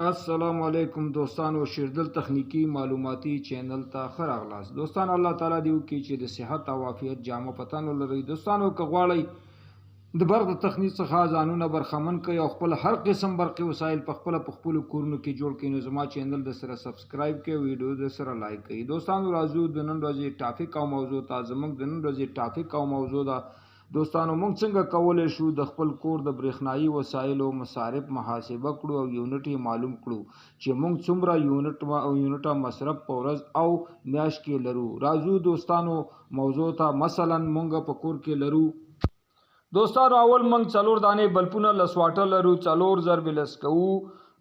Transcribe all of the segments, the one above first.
السلام علیکم دوستانو، شیردل تخنیکی معلوماتي چینل ته ښه راغلاست. دوستان، الله تعالی دې وکړي چې د صحت او عافیت جامه په تن ولرئ. دوستانو، که غواړئ د برق د تخنیک څخه ځانونه برخمن کړئ او خپل هر قسم برقي وسایل په خپله په خپلو کورونو کې جوړ کړئ، نو زما چینل د سره subscribe کړئ، ویډیو د سره like کړئ. دوستانو، راځو د نن ورځې topic او موضوع ته. زموږ د نن ورځې topic او موضوع ده دوستانو، موږ څنګه کولی شو د خپل کور د برېښنايي وسایلو مصارف محاسبه کړو او یونټ یې معلوم کړو چې موږ څومره یونټ او یونټه مصرف په ورځ او میاشت کې لرو. راځو دوستانو موضوع ته. مثلا موږ په کور کې لرو دوستانو، اول موږ څلور دانې بلپونه 10 واټه لرو. څلور ضرب 10 کوو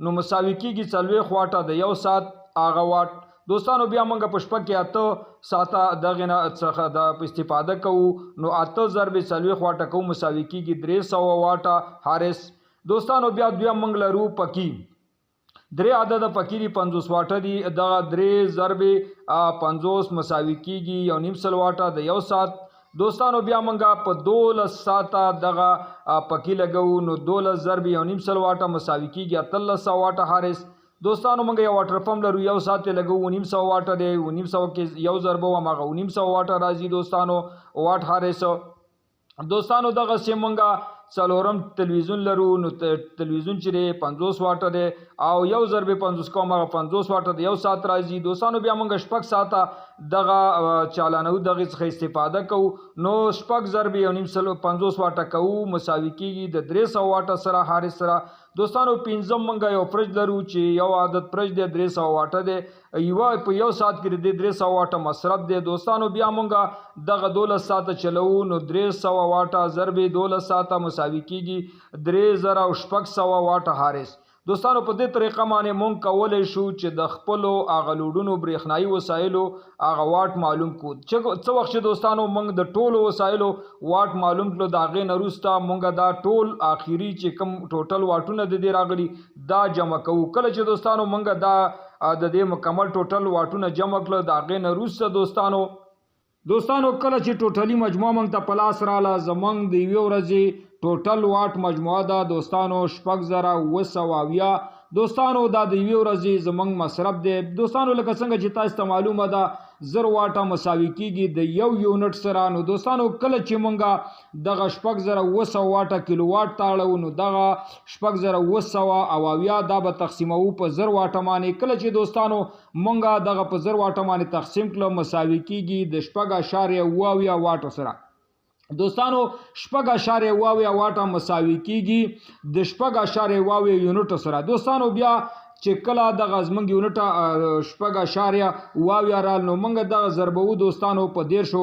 نو مساوي کېږي 40 واټه د یو ساعت هغه واټ. دوستانو، بیا موږ په شپه کې 8 ساعته دغې نه څخه د استفاده کوو، نو 8 ضرب 40 واټه کوو، مساوي کېږي 300 واټه هارس. دوستانو، بیا دویم موږ لرو پکي، درې عدد پکې دي، 50 واټه دي. دغه درې ضرب 50 مساوي کېږي 1.5 واټه د یو ساعت. دوستانو، بیا موږ په 12 ساعته دغه پکې لګوو، نو 12 ضرب 1.5 واټه مساوي کېږي 1800 واټه هارس. دوستانو، موږ یو water pump لرو، یو ساعت یې لګوو، 950 واټه دی. 950 کې یو ضرب وم، هغه 950 واټه راځي دوستانو، واټ هارس. دوستانو، دغسې موږ څلورم تلویزیون لرو، نو تلویزیون چې دی 50 واټه دی او یو ضرب 50 کوم، هغه 50 واټه دی یو ساعت راځي. دوستانو، بیا موږ 6 ساعته دغه چالانو دغه څخه استفاده کوو، نو شپږ ضرب 1.5 50 واټه کوو، مساوي کېږي د 300 واټه سره هارس سره. دوستانو، پنځم موږ یو فرج لرو چې یو عدد فرج دی، 300 واټه دی، یو په یو ساعت کې د 300 واټه مصرف دی. دوستانو، بیا موږ دغه 12 ساعته چلوو، نو 300 واټه ضرب 12 ساعته مساوي کېږي 3600 واټه هارس. دوستانو، په دې طریقه باندې مونږ کولی شو چې د خپلو هغه لوډونو برېښنايي وسایلو هغه واټ معلوم کړو. چې څه وخت چې دوستانو مونږ د ټولو وسایلو واټ معلوم کړو، د هغې نه وروسته مونږ دا ټول آخري چې کوم ټوټل واټونه د دې راغلي دا جمع کوو. کله چې دوستانو مونږ دا د دې مکمل ټوټل واټونه جمع کړو، د هغې نه وروسته دوستانو کله چې ټوټلي مجموعه مونږ ته په لاس راله، زمونږ د یوې ورځې ټوټل واټ مجموعه ده دوستانو 6770. دوستانو، دا د یوې ورځې زمونږ مصرف دی. دوستانو، لکه څنګه چې تاسو ته معلومه ده، 1000 واټه مساوي کیږي د یو یونټ سره. نو دوستانو، کله چې مونږ دغه 6700 واټه کیلو واټ ته اړوو، نو دغه 6770 دا به تقسیموو په 1000 واټه باندې. کله چې دوستانو مونږ دغه په 1000 واټه باندې تقسیم کړو، مساوي کیږي د 6.77 واټو سره. دوستانو، 6.77 واټه مساوي کیږي د 6.77 یونټ سره. دوستانو، بیا چې کله دغه زمونږ یونټ 6.77 رال، نو مونږ دغه ضربوو دوستانو په 30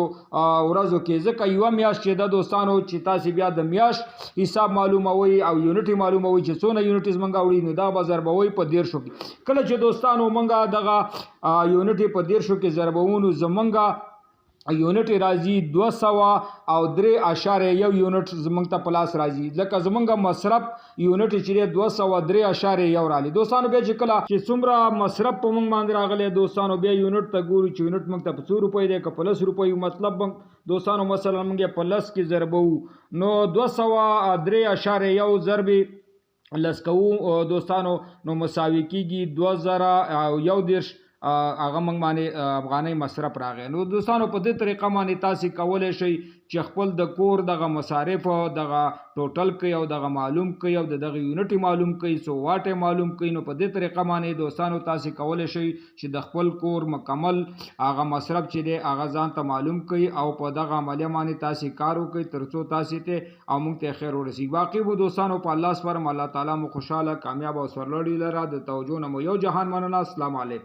ورځو کې، ځکه یوه میاشت چې ده دوستانو، چې تاسې بیا د میاشت حساب معلوموئ او یونټ معلوموئ چې څونه یونټ زمونږ اوړي، نو دا به ضربوئ په 30 کې. کله چې دوستانو مونږ دغه یونټ په 30 کې ضربوو، نو زمونږ یونټ راځي 203.1 یونټ زمونږ ته په لاس راځي، لکه زمونږ مصرف یونټ چې دی 203.1 راغلی. دوستانو، بیا چې کله چې څومره مصرف په مونږ باندې راغلی دوستانو، بیا یونټ ته ګورو چې یونټ مونږ ته په څو روپۍ دی، که په 10 روپۍ. مطلب دوستانو، مثلا مونږ یې په 10 کې ضربوو، نو 203.1 ضرب 10 کوو دوستانو، نو مساوي کیږي 2031 هغه موږ باندې افغانۍ مصرف راغی. نو دوستانو، په دې طریقه باندې تاسې کولی شئ چې خپل د کور دغه مصارف دغه ټوټل کړئ او دغه معلوم کړئ او د دغه یونټ معلوم کړئ، څو واټ معلوم کړئ. نو په دې طریقه باندې دوستانو تاسې کولی شئ چې د خپل کور مکمل هغه مصرف چې دی هغه ځان ته معلوم کړئ او په دغه عملیه باندې تاسې کار وکړئ، تر څو تاسې ته او موږ ته خیر ورسیږي. باقي به دوستانو په الله سپارم. الله تعالی مو خوشحاله، کامیاب او سرلوړي لره. د توجه نه مو یو جهان مننه. السلام علیکم.